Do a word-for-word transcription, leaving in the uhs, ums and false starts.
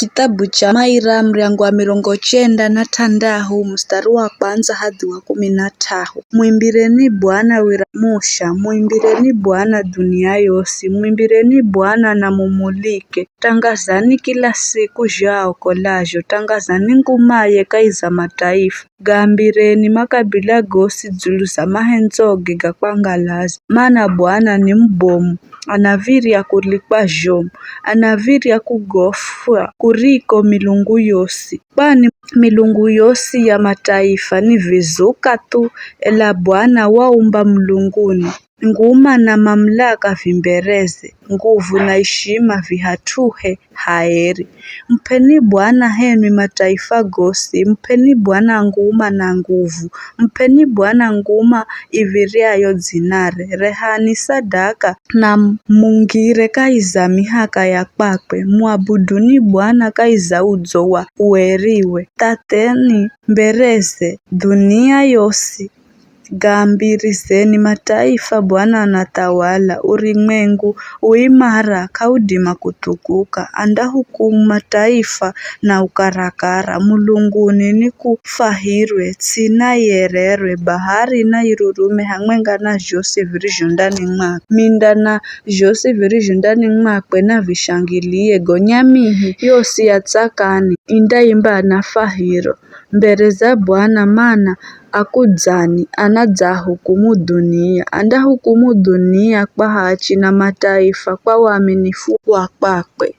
Kitabu cha Maira, muryango wa mirongo chenda na th'andahu, mustari wa kwanza hadhi wa kumi na t'ahu. Mwimbireni Bwana wira musha, mwimbireni Bwana dunia yosi, mwimbireni Bwana na mumulike. Tangazani kila siku zhaaokolazho, tangazani ngumaye kahi za mataifa. Gambireni makabila gosi dzulu za mahendzoge ga kwangalaza, mana Bwana ni mubomu, anav̱irya kulikwa zhomu, anav̱irya kugofwa kuriko milungu yosi. Kwani milungu yosi ya mataifa ni vizuka thu, ela Bwana waumba mulunguni. Nguma na mamulaka vimbereze, nguvu na ishima vihat'uhe haeri. Mup'eni Bwana henwi mataifa gosi, mup'eni Bwana nguma na nguvu, mup'eni Bwana nguma iv̱iryayo dzinare. Rehani sadaka na mungire kahi za mihaka ya kwakwe, muabuduni Bwana kahi za udzo wa ueriwe. Thatheni mbereze, dunia yosi. Gambirizeni mataifa, Bwana anathawala, urumwengu u imara, k'audima kuthukuka. Andahukumu mataifa na ukarakara, mulunguni nikufwahirwe, ts'i naiererwe, bahari nairurume hamwenga na zhosi virizho ndani mwakwe. Minda na zhosi virizho ndani mwakwe navishangilie, gonya mihi yosi ya tsakani indaimba na fwahiro mbere za Bwana, mana akudzani anadzahukumu dunia. Andahukumu dunia kwa hachi na mataifa kwa uaminifu wa kwakwe.